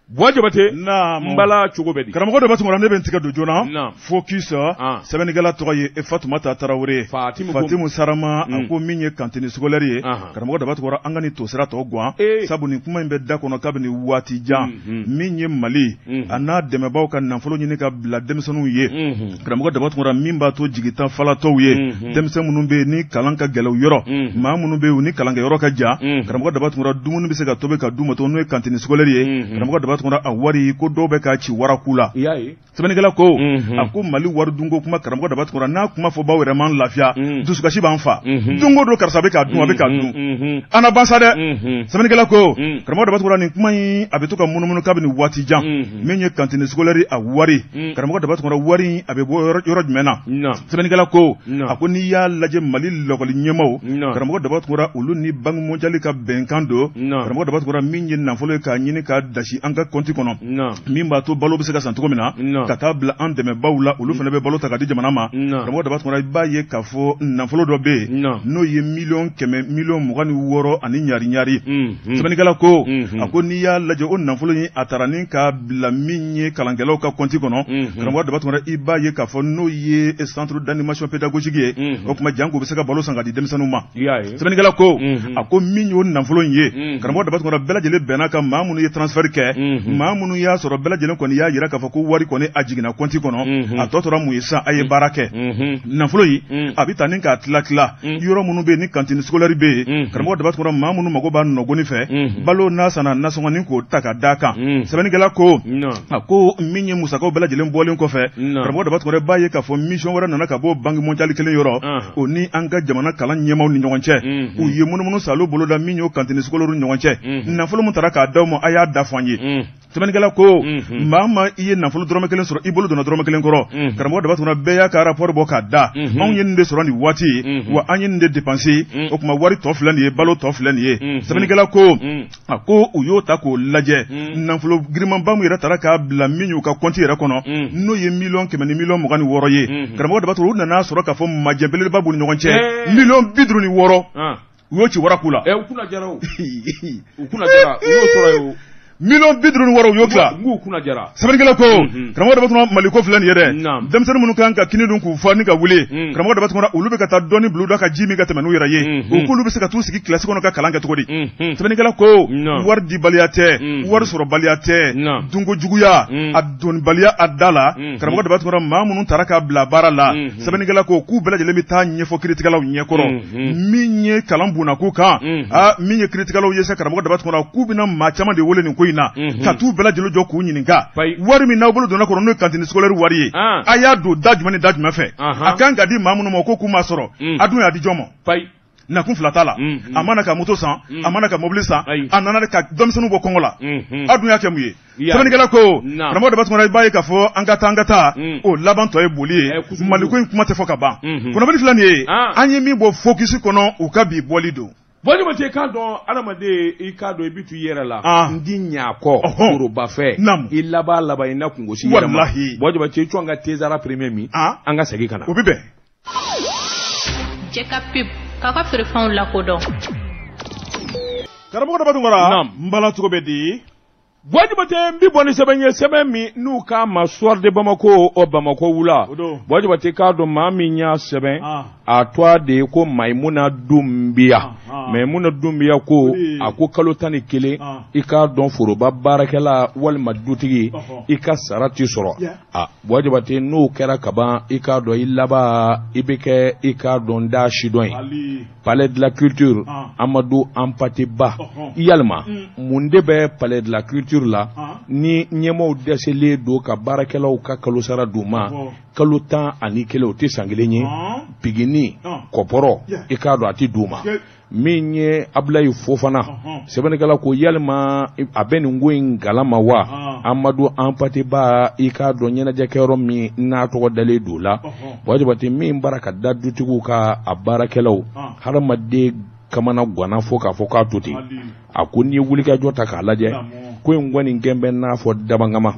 Buwa Jabate, n bala cogo bɛ di? Karamɔgɔ Daba Tunkara, ne bɛ n tigɛ don joona. Focus, sɛbɛnnikɛla tɔgɔ ye Fatumata Tarawele, Fatimu Sarama. A ko min ye cantine scolaire ye, karamɔgɔ Daba Tunkara, an ka nin tosira tɔ gan, sabu nin kuma in bɛ da kɔnɔ kabini waati jan. Min ye Mali a n'a dɛmɛbaaw ka nafolo ɲini ka bila denmisɛnninw ye, karamɔgɔ Daba Tunkara, min b'a to jigitan falatɔw ye, denmisɛn minnu bɛ yen ni kalan ka gɛlɛn u yɔrɔ, maa minnu bɛ yen u ni kalankɛyɔrɔ ka jan, karamɔgɔ Daba Tunkara, dumuni bɛ se ka tobi ka d'u ma n'o ye cantine scolaire ye. Karamɔgɔ Daba Tunkara, a wari ko dɔw bɛ k'a ci waraku la. Sɛbɛnnikɛla ko a ko Mali wari dunko kuma, karamɔgɔ Daba Tunkara, n'a kuma fɔ baw yɛrɛ man lafiya, dusukasi b'an fa. Don o don karisa bɛ k'a dun, a bɛ k'a dun, an na ban sa dɛ. Sɛbɛnnikɛla ko, karamɔgɔ Daba Tunkara, nin kuma in a bɛ to ka munumunu kabini waati jan. Min ye cantine scolaire a wari, karamɔgɔ Daba Tunkara, wari a bɛ bɔ yɔrɔ jumɛn na? Sɛbɛnnikɛla ko a ko n'i y'a lajɛ Mali lɔkɔli ɲɛmaaw, karamɔgɔ Daba Tunkara, olu ni Banque mondiale ka bɛnkan don, karamɔgɔ Daba Tunkara, min ye nafolo ye k'a ɲini k'a dasi an ka kɔnti kɔnɔ, min b'a to balo bɛ se ka san cogo min na ka taa bila an dɛmɛbaaw la, olu fana bɛ balo ta ka di jamana ma. Karamɔgɔ Daba Tunkara, i b'a ye k'a fɔ nafolo dɔ bɛ yen n'o ye 100 miliyɔn 26 ani ɲari ɲari. Sɛbɛnnikɛla ko a ko n'i y'a lajɛ o nafolo in a taara ni k'a bila min ye kalankɛlaw ka kɔnti kɔnɔ, karamɔgɔ Daba Tunkara, i b'a ye k'a fɔ n'o ye centre d'animation pédagogique ye, o tuma janko bɛ se ka balo san ka di denmisɛnninw ma. Sɛbɛnnikɛla ko a ko min y'o nafolo in ye, karamɔgɔ Daba Tunkara, bɛɛ lajɛlen bɛnna ka maa minnu ye transfert kɛ, maa minnu y'a sɔrɔ, bɛɛ lajɛlen kɔni y'a jira k'a fɔ ko wari kɔni a jiginna kɔnti kɔnɔ. A tɔ tora mun ye sisan? A ye baara kɛ. Nafolo in a bɛ taa ni k'a tila tila yɔrɔ minnu bɛ yen ni cantine scolaire bɛ yen, karamɔgɔ Daba Tunkara, maa minnu mago b'a nɔgɔni fɛ, balo n'a sanna nasɔngɔnin k'o ta ka d'a kan. Sɛbɛnnikɛla ko a ko min ye musakaw bɛɛ lajɛlen bɔlen kɔfɛ, karamɔgɔ Daba Tunkara, b'a ye k'a fɔ mission wɛrɛ nana ka bɔ Banque mondiale kelen yɔrɔ, o ni an ka jamana kalan ɲɛmaaw ni ɲɔgɔn cɛ. U ye munumunu salo boloda min y'o cantine scolaire ni ɲɔgɔn cɛ. Nafolo min taara k'a d'aw ma, a y'a da fɔ an ye. Sɛbɛnnikɛla ko maa ma i ye nafolo dɔrɔmɛ kelen sɔrɔ i bolo donna dɔrɔmɛ kelen kɔrɔ, karamɔgɔ Daba Tunkara, bɛɛ y'a ka rapport bɔ k'a da. Anw ye nin de sɔrɔ nin waati, wa an ye nin de dépenser, o tuma wari tɔ filɛ nin ye, balo tɔ filɛ nin ye. Sɛbɛnnikɛla ko a ko u y'o ta k'o lajɛ, nafolo girimanba min yɛrɛ taara k'a bila min y'u ka compte yɛrɛ kɔnɔ, n'o ye 126 000 000 ye, karamɔgɔ Daba Tunkara, u nana sɔrɔ k'a fɔ majɛ belebeleba b'u ni ɲɔgɔn cɛ, 56 000 000, u y'o ci waraku la. U kunna jara o, u kunna jara, u y'o sɔrɔ yen o. 56 000 000, u y'o tila. N k'u kunna jara. Sɛbɛnnikɛla ko, karamɔgɔ Daba Tunkara, Mali ko filɛ nin ye dɛ, denmisɛnnin minnu kan ka kini dun k'u fa ni ka wuli, karamɔgɔ Daba Tunkara, olu bɛ ka taa dɔɔni bila u da ka ji min ka tɛmɛ n'u yɛrɛ ye. U k'olu bɛ se ka t'u sigi kilasi kɔnɔ ka kalan kɛ cogo di? Sɛbɛnnikɛla ko wari dibaliya tɛ, wari sɔrɔbaliya tɛ, dunko juguya, a donibaliya a da la. Karamɔgɔ Daba Tunkara, maa minnu taara k'a bila baara la, sɛbɛnnikɛla ko k'u bɛɛ lajɛlen bɛ taa ɲɛfɔ kiiritigɛlaw ɲɛkɔrɔ. Min ye kalan bunna k'u kan, aa, min ye kiiritigɛlaw ye sa, karamɔgɔ Daba Tunkara, k'u bɛna maa caman de wele nin ko in na ka t'u bɛɛ lajɛlen jɔ k'u ɲininka wari min n'aw bolo donna kɔrɔ, n'o ye cantine scolaire wari ye, a y'a don da jumɛn ni da jumɛn fɛ? A kan ka di maa minnu ma, ko k'u ma sɔrɔ, a dun y'a di jɔn ma? Nakun fila t'a la. A mana ka moto san, a mana ka mobili san, a nana ka denmisɛnninw bɔ kɔngɔ la, a dun y'a kɛ mun ye? Sɛbɛnnikɛla ko, karamɔgɔ Daba Tunkara, i b'a ye k'a fɔ an ka taa, an ka taa, o laban tɔ ye boli ye. Mali ko in kuma tɛ fɔ ka ban. Kunnafoni filɛ nin ye, an ye min bɔ Focus kɔnɔ, u ka bi bɔli don. Buwa Jabate, k'a dɔn adamaden, i k'a dɔn i bɛ to i yɛrɛ la, n di ɲa kɔ forobafɛ, i laban laban i na kungosi yɛrɛ ma. Buwa Jabate, i an ka Tezara premier min, an ka segin ka na. O bɛ bɛn. Cɛ ka pub k'a ka feerefɛnw lakodɔn. Karamɔgɔ Daba Tunkara, n bala cogo bɛ di? Buwa Jabate, n bi bɔ ni sɛbɛn ye, sɛbɛn min n'u k'a ma Soir de Bamako, o Bamakɔ wula. Buwa Jabate, k'a dɔn maa min y'a sɛbɛn, a tɔgɔ de ye ko Mayimuna Dunbiya. Mayimuna Dunbiya ko a ko kalo 11, i k'a dɔn foroba baarakɛla walima dutigi, i ka sara tɛ sɔrɔ. A Buwa Jabate, n'o kɛra kaban, i k'a dɔn i laban i bɛ kɛ, i k'a dɔn da sidɔn ye. Palais de la Culture, Amadu Hampâté Bâ, yalima mun de bɛ Palais de la Culture la ni ɲɛmaaw dɛsɛlen don ka baarakɛlaw ka kalosara d'u ma? Kalo 11, o tɛ san kelen ye. Bigini kɔpɔrɔ, i k'a dɔn a tɛ d'u ma. Min ye Abulayi Fofana, sɛbɛnnikɛla ko yalima a bɛ nin ko in kalama wa? Amadu Hampâté Bâ, i k'a dɔn ɲɛnajɛkɛyɔrɔ min n'a tɔgɔ dalen don la, Buwa Jabate, min baara ka da dutigiw ka a baarakɛlaw, hadamaden kamana ganna fo k'a fɔ k'a to ten. A ko n'i ye wulikajɔ ta k'a lajɛ, ko in kɔni kɛn bɛ n'a fɔ dabangama.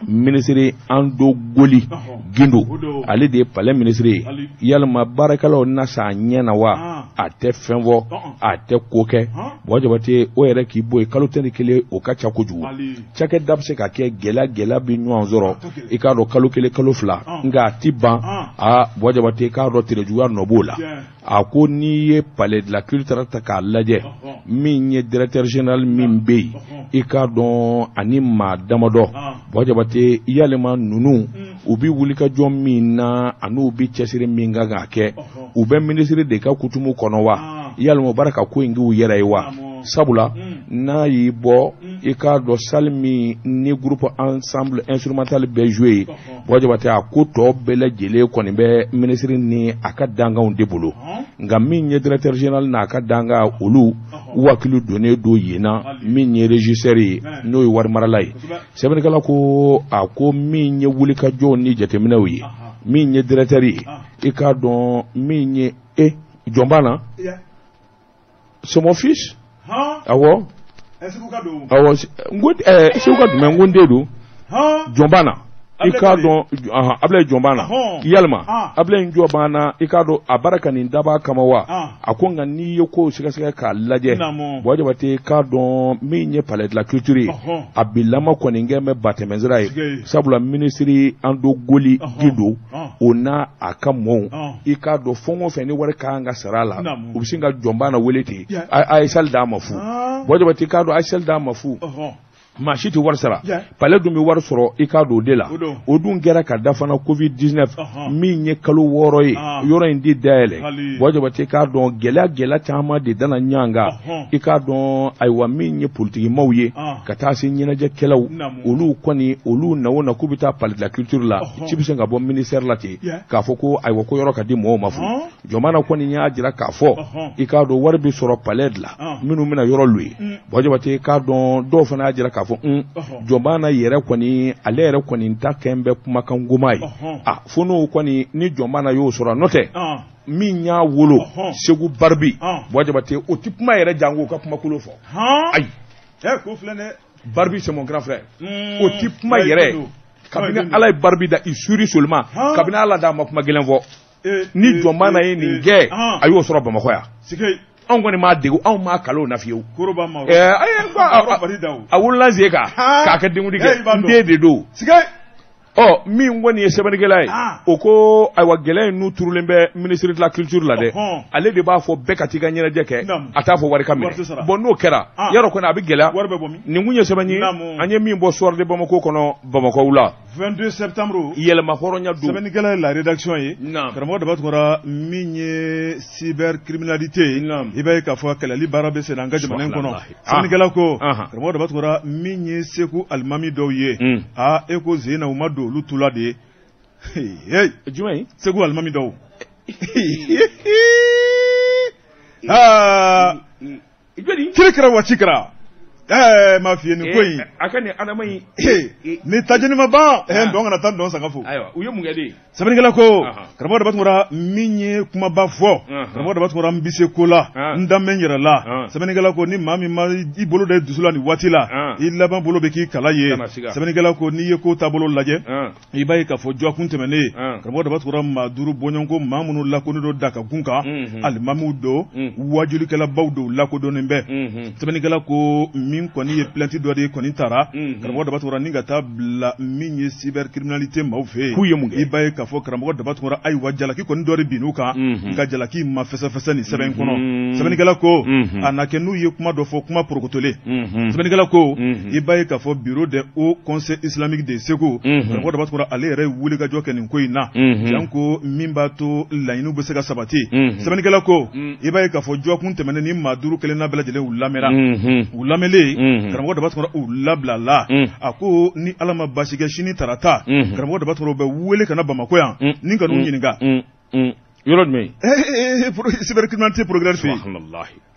Minisiri Ando Goli Gindo, ale de ye palais minisiri ye. Yalima baarakɛlaw na sa ɲɛ na wa? A tɛ fɛn fɔ, a tɛ ko kɛ. Buwa Jabate, o yɛrɛ k'i bɔ yen, kalo 11, o ka ca kojugu. Cakɛda bɛ se ka kɛ gɛlɛya gɛlɛya bɛ ɲɔgɔn sɔrɔ, i k'a dɔn kalo kelen, kalo fila, nka a tɛ ban. Aa, Buwa Jabate, k'a dɔn tere juguya nɔ b'o la. A ko n'i ye Palais de la Culture ta k'a lajɛ, min ye directeur général min bɛ yen, i k'a dɔn ani maa damadɔ, Buwa Jabate, yalima ninnu u bɛ wulikajɔ min na ani u bɛ cɛsiri min kan k'a kɛ, u bɛ minisiri de ka kutumu kɔnɔ wa? Yalima u b'a ka ko in k'u yɛrɛ ye wa? Sabula n'a y'i bɔ, i k'a dɔn salle min ni groupe ensemble instrumental bɛ jouer ye, Buwa Jabate, a ko tɔ bɛɛ lajɛlen kɔni bɛ minisiri ni a ka dankanw de bolo. Nka min ye directeur général n'a ka dankan, olu wakili donnen don yen na. Min ye régisseur ye, n'o ye warimarala ye, sɛbɛnnikɛla ko a ko min ye wulikajɔw ni jateminɛw ye, min ye directeur ye, i k'a dɔn min ye e jɔn b'a na, c'est mon fils. Awɔ, awɔ, n ko Segu ka jumɛn? N ko n den don. Jɔn b'a na, i k'a dɔn Abulayi jɔn b'a na. Yalima Abulayi jɔn b'a na, i k'a dɔn a baara ka nin dab'a kama wa? A ko nka n'i ye kow sɛgɛsɛgɛ k'a lajɛ, Buwa Jabate, k'a dɔn min ye Palais de la Culture ye, a bilama kɔni kɛ bɛ batɛmɛsira ye. Sabula minisiri Ando Goli Gindo, o n'a a ka mɔɔw, i k'a dɔn fɛn o fɛn ni wari ka kan ka sara a la, u bɛ sin ka jɔn b'a na wele ten, a ye salle d'a ma fu. Buwa Jabate, k'a dɔn a ye salle d'a ma fu, maa si tɛ wari sara. Palais dun bɛ wari sɔrɔ, i k'a dɔn o de la. O dun kɛra ka da fana Covid 19 min ye kalo 6 ye yɔrɔ in di dayɛlɛ. Buwa Jabate, k'a dɔn gɛlɛya gɛlɛya caman de dana ɲɔgɔn kan. I k'a dɔn ayiwa min ye politikimaw ye ka taa se ɲɛnajɛkɛlaw, olu kɔni olu na o na k'u bɛ taa Palais de la Culture la, ci bɛ se ka bɔ ministère la ten k'a fɔ ko ayiwa ko yɔrɔ ka di mɔgɔw ma fu. Jɔnbana kɔni y'a jira k'a fɔ, i k'a dɔn wari bɛ sɔrɔ palais de la minnu bɛna yɔrɔ louer. Buwa Jabate, k'a dɔn dɔw fana y'a jira k'a fɔ Jɔnbana yɛrɛ kɔni, ale yɛrɛ kɔni ta kɛn bɛ kumakan goman ye. A fo n'o kɔni ni Jɔnbana y'o sɔrɔ, n'o tɛ min y'a wolo Segu Baribi, Buwa Jabate, o tɛ kuma yɛrɛ janko ka kumakolo fɔ. Ayi, Baribi, c'est mon grand frère, o tɛ kuma yɛrɛ. Kabini Ala ye Baribi da, i sourit seulement. Kabini Ala da, a ma kuma gɛlɛn fɔ. Ni Jɔnbana ye nin kɛ, a y'o sɔrɔ Bamakɔ yan. Anw kɔni m'a degu, anw m'a kalan o na fiyewu. A wolola ze kan k'a kɛ denkundi kɛ, n den de don. Ɔ, min kɔni ye sɛbɛnnikɛla ye, o ko ayiwa, gɛlɛya in n'u turulen bɛ ministre de la culture la dɛ. Ale de b'a fɔ bɛɛ ka t'i ka ɲɛnajɛ kɛ, a t'a fɔ wari ka minɛ. Bon, n'o kɛra, yarɔ kɔni a bɛ gɛlɛya. Nin kun ye sɛbɛn ye an ye min bɔ Soir de Bamako kɔnɔ Bamakɔ la. 22 septembre. Yɛlɛma hɔrɔnya don. Sɛbɛnnikɛla ye la rédaction ye. Karamɔgɔ Daba Tunkara, min ye cybercriminalité ye, i b'a ye k'a fɔ kɛlɛli baara bɛ sen an ka jamana in kɔnɔ. Sɛbɛnnikɛla ko, karamɔgɔ Daba Tunkara, min ye Segu alimami dɔw ye, aa, e ko sen na u ma don olu tu la de ye. Jumɛn? Segu alimami dɔw. Aa, kiri kɛra, waati kɛra. Ɛɛ, m'a f'i ye nin ko in. A ka nin adama in. Ni tajeni ma ban, ɛɛ, dɔn kana taa dɔn sanga fo. Ayiwa, u ye mun kɛ de? Sɛbɛnnikɛla ko, karamɔgɔ Daba Tunkara, min ye kumaba fɔ, karamɔgɔ Daba Tunkara, n bɛ se ko la, n dan bɛ n yɛrɛ la. Sɛbɛnnikɛla ko, ni maa min ma i bolo da i dusu la nin waati la, i laban bolo bɛ k'i kala ye. Sɛbɛnnikɛla ko, n'i ye ko taabolo lajɛ, i b'a ye k'a fɔ dɔgɔkun tɛmɛnen, karamɔgɔ Daba Tunkara, maa duuru bɔɲɔgɔnko, maa minnu lakodɔnnen don da ka gun kan, alimamiw don, wajulikɛlabaw don, lakodɔnnen bɛ. Sɛbɛnnikɛla ko, min kɔni ye plainte dɔ de ye kɔni taara, karamɔgɔ Daba Tunkara, ni ka taa bila min ye cybercriminalité maaw fɛ yen. K'u ye mun kɛ? I b'a ye k'a fɔ, karamɔgɔ Daba Tunkara, ayiwa, jalaki kɔni dɔ de binn'u kan, nka jalaki ma fɛsɛfɛsɛ nin sɛbɛn kɔnɔ. Sɛbɛnnikɛla ko, a na kɛ n'u ye kuma dɔ fɔ, kuma porokotolen. Sɛbɛnnikɛla ko, i b'a ye k'a fɔ bureau de haut conseil islamique de Segu, karamɔgɔ Daba Tunkara, ale yɛrɛ ye wulikajɔ kɛ nin ko in na, janko min b'a to laɲiniw bɛ se ka sabati. Sɛbɛnnikɛla ko, i b'a ye k'a fɔ dɔgɔkun tɛmɛnen, ni maa duuru kelenna bɛɛ lajɛlen u lamɛnna. U lamɛnlen, karamɔgɔ Daba Tunkara, u labilala. A ko ni Ala ma baasi kɛ, sini tarata, karamɔgɔ Daba Tunkara, u bɛ wele ka na Bamakɔ yan ni ka n'u ɲininka. Yɔrɔ jumɛn? Cybercriminalité procureur fɛ yen.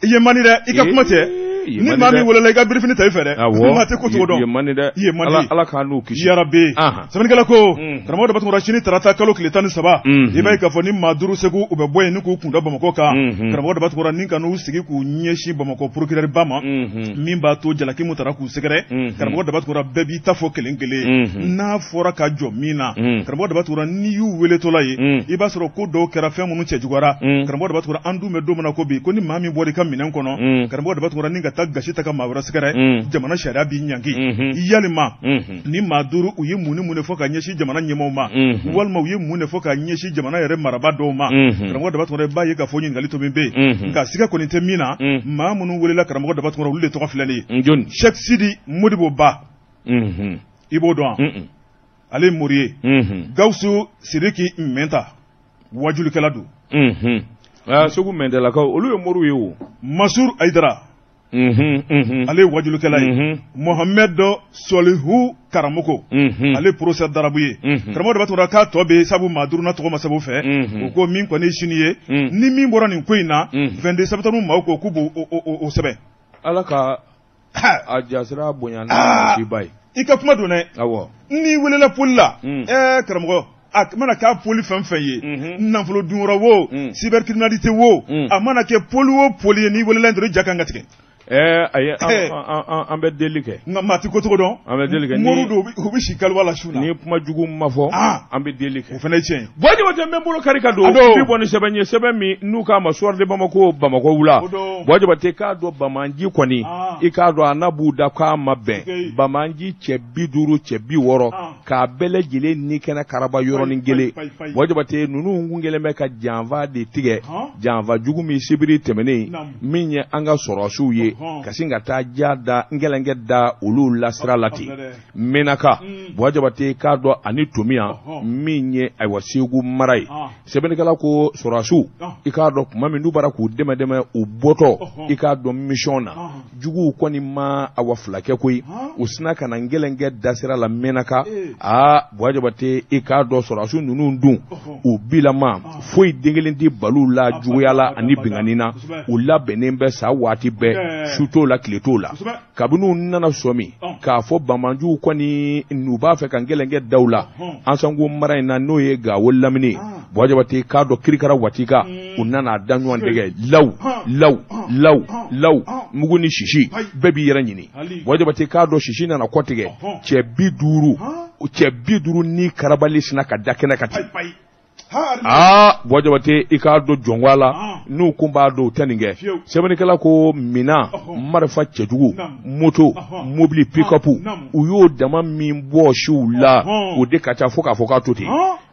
I ye man di dɛ, i ka kuma tɛ. Ni maa min welela, i ka birifini ta i fɛ dɛ. Maa tɛ ko cogo dɔn. I ye man di dɛ. I ye man di. Ala k'an n'u kisi. Yarabi. Sɛbɛnnikɛla ko, karamɔgɔ Daba Tunkara, sini tarata kalo tile 13, i b'a ye k'a fɔ ni maa duuru Segu, u bɛ bɔ yen ni k'u kunda Bamakɔ kan, karamɔgɔ Daba Tunkara, ni ka n'u sigi k'u ɲɛsin Bamakɔ procureur ba ma, min b'a to jalaki min tara k'u sɛgɛrɛ, karamɔgɔ Daba Tunkara, bɛɛ b'i ta fɔ kelen kelen n'a fɔra ka jɔ min na. Karamɔgɔ Daba Tunkara, n'i y'u weletɔla ye, i b'a sɔrɔ ko dɔw kɛra, fɛn minnu cɛjuguyara. Karamɔgɔ Daba Tunkara, an dun bɛ don min na ko bi, ko ni maa min bɔra i ka minɛn kɔnɔ, karamɔgɔ Daba Tunkara, ni ka taa gasi ta ka maa wɛrɛ sɛgɛrɛ, jamana sariya b'i ɲangi. Yalima ni maa duuru, u ye mun ni mun de fɔ ka ɲɛsin jamana ɲɛmaaw ma, walima u ye mun de fɔ ka ɲɛsin jamana yɛrɛ marabaa dɔw ma? Karamɔgɔ Daba Tunkara, i b'a ye k'a fɔ ɲininkali to min bɛ yen, nka siga kɔni tɛ min na, maa minnu welela, karamɔgɔ Daba Tunkara, olu de tɔgɔ filɛ nin ye: Cheikh Sidi Modibo Ba, i b'o dɔn, ale ye mori ye; Gawusu Sidiki Mɛnta, wajulikɛla don. Segu Mɛntalakaw, olu ye moriw ye o. Masur Ayidara, ale ye wajulikɛla ye; Mohamed Solihu Karamɔgɔ, ale professeur d'arabe ye. Karamɔgɔ Daba Tunkara, k'a tɔ bɛ sabu maa duuru na tɔgɔ ma sɛbɛn fɛ. U ko min kɔni sini ye, ni min bɔra nin ko in na, 22 septembre maaw ko k'u b'o o sɛbɛn. Ala ka a jasira bonya n'a ba ye. I ka kuma don dɛ. Awɔ. N'i welela poli la, ɛɛ karamɔgɔ, a mana k'a poli fɛn fɛn ye, nafolo dunyɔrɔ wo, cybercriminalité wo, a mana kɛ poli o poli ye, n'i welela dɔrɔn, i ja kan ka tigɛ. Ɛɛ ayi, an bɛ deli kɛ. Nka maa tɛ ko cogo dɔn. An bɛ deli kɛ. Moriw don, u bɛ si kaliwa la su na. Ni kuma jugu ma fɔ, an bɛ deli kɛ. O fana ye tiɲɛ ye. Buwa Jabate, n bɛ n bolo kari ka don. Bi bɔ ni sɛbɛn ye, sɛbɛn min n'u k'a ma Soir de Bamako, Bamakɔ wula. Buwa Jabate, k'a dɔn Bamanji kɔni, i k'a dɔn a n'a b'u da k'a ma bɛn. Bamanji cɛ 50, cɛ 60, k'a bɛɛ lajɛlen ni kɛnɛ karaba yɔrɔnin kelen. Buwa Jabate, ninnu kun kɛlen bɛ ka janfa de tigɛ, janfa jugu min sibiri tɛmɛnen min ye an ka sɔrɔdasiw ye ka sin ka taa ja da ngɛlɛnkɛ da olu la sira la ten Menaka. Buwa Jabate, k'a dɔn ani Tomiya min ye ayiwa Segu mara ye. Sɛbɛnnikɛla ko sɔrɔdasiw, i k'a dɔn tuma min n'u bɔra k'u dɛmɛ dɛmɛ u bɔtɔ, i k'a dɔn mission na, juguw kɔni ma awa fila kɛ koyi. U sina ka na Ngɛlɛnkɛ dasira la Menaka. Aa, Buwa Jabate, i k'a dɔn sɔrɔdasi ninnu dun, u bilama foyi den kelen tɛ baliw la juguya la ani binkanni na. U labɛnnen bɛ sa waati bɛɛ, su t'o la, tile t'o la. Kabini u nana sɔmi k'a fɔ banbaanciw kɔni n'u b'a fɛ ka Ngɛlɛnkɛ da u la Ansango mara in na, n'o ye Gawo lamini ye, Buwa Jabate, k'a dɔn kirikara waati kan, u nana da ɲɔgɔn dɛgɛ law law law law, mugu ni sisi, bɛɛ b'i yɛrɛ ɲini. Buwa Jabate, k'a dɔn sisi nana kɔtigɛ, cɛ 50 ni karabali sina ka da kɛnɛ kan ten. Aa, Buwa Jabate, i k'a dɔn jɔnko la, n'u kun b'a dɔn u tɛ nin kɛ. Sɛbɛnnikɛla ko minan marifa cɛjugu, moto, mobili, pick-up, u y'o dama min bɔ siw la, o de ka ca fo k'a fɔ k'a to ten.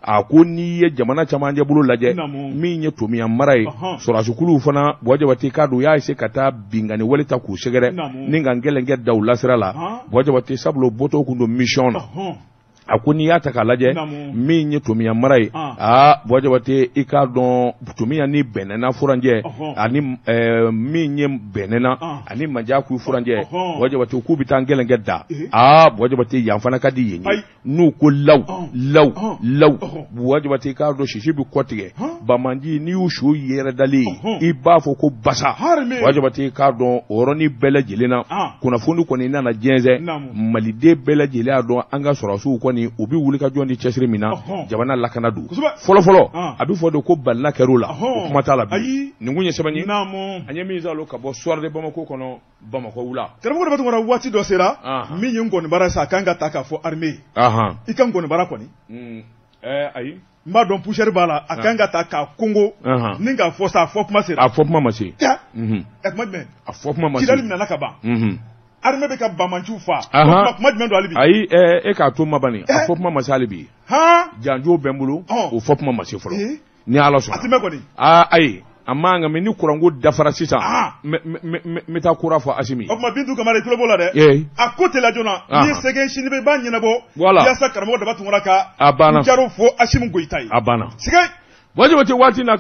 A ko n'i ye jamana camancɛ bolo lajɛ, min ye Tomiya mara ye, sɔrɔdasikuluw fana, Buwa Jabate, k'a dɔn u y'a essayer ka taa binkanni wale ta k'u sɛgɛrɛ ni ka Ngɛlɛnkɛ da u lasira la, Buwa Jabate, sabula o bɔtɔ kun don mission na. A ko n'i y'a ta k'a lajɛ, min ye Tomiya mara ye, aa, Buwa Jabate, i k'a dɔn Tomiya ni Bɛnɛna furancɛ ani min ye Bɛnɛna ani Manjaku furancɛ, Buwa Jabate, k'u bɛ taa Ngɛlɛnkɛ da. Aa, Buwa Jabate, yan fana ka di yen ye. N'u ko law law law, Buwa Jabate, i k'a dɔn sisi bɛ kɔ tigɛ. Banbaanci, n'i y'u su yɛrɛ dalen ye, i b'a fɔ ko basa. Buwa Jabate, i k'a dɔn o yɔrɔnin bɛɛ lajɛlen na, kunnafoni kɔni nana jɛnsɛn. Maliden bɛɛ lajɛlen y'a dɔn an ka sɔrɔdasiw kɔni, u bɛ wuli ka jɔ ni cɛsiri min na, jamana lakana don. Fɔlɔfɔlɔ, a bɛ fɔ de ko balila kɛr'u la, o kuma t'a la bi. Nin kun ye sɛbɛn ye an ye min sɔrɔ ka bɔ Soir de Bamako kɔnɔ, Bamakɔ wula. Karamɔgɔ Daba Tunkara, waati dɔ sera min ye nkɔnibara sa, a kan ka ta k'a fɔ armée ye. I ka nkɔnibara kɔni, Ayi. N b'a dɔn poussière b'a la, a kan ka ta k'a kongo ni k'a fɔ sa, a fɔ kuma sera. A fɔ kuma ma se. Ɛ, kuma jumɛn? A fɔ kuma ma se. Kidali minɛna ka ban, armée bɛ ka banbaanciw fa, kuma jumɛn don hali bi? Ayi, e k'a to mabani, a fɔ kuma ma se hali bi. Janjo bɛ n bolo, o fɔ kuma ma se fɔlɔ, ni Ala sɔnna. A ti mɛn kɔni. Aa, ayi, a man kan mɛ ni kuranko dafara sisan, n bɛ taa kura fɔ Asimi. O tuma, Bintu Kamara, i tulo b'o la dɛ. A ko teliya joona, n'i ye sɛgɛn sini bɛ i b'a ɲɛnabɔ. Voilà. Yaasa karamɔgɔ Daba Tunkara ka A banna. Jaro fo Asimi Goyita ye. A banna. Sigɛ. Buwa Jabate, waati na.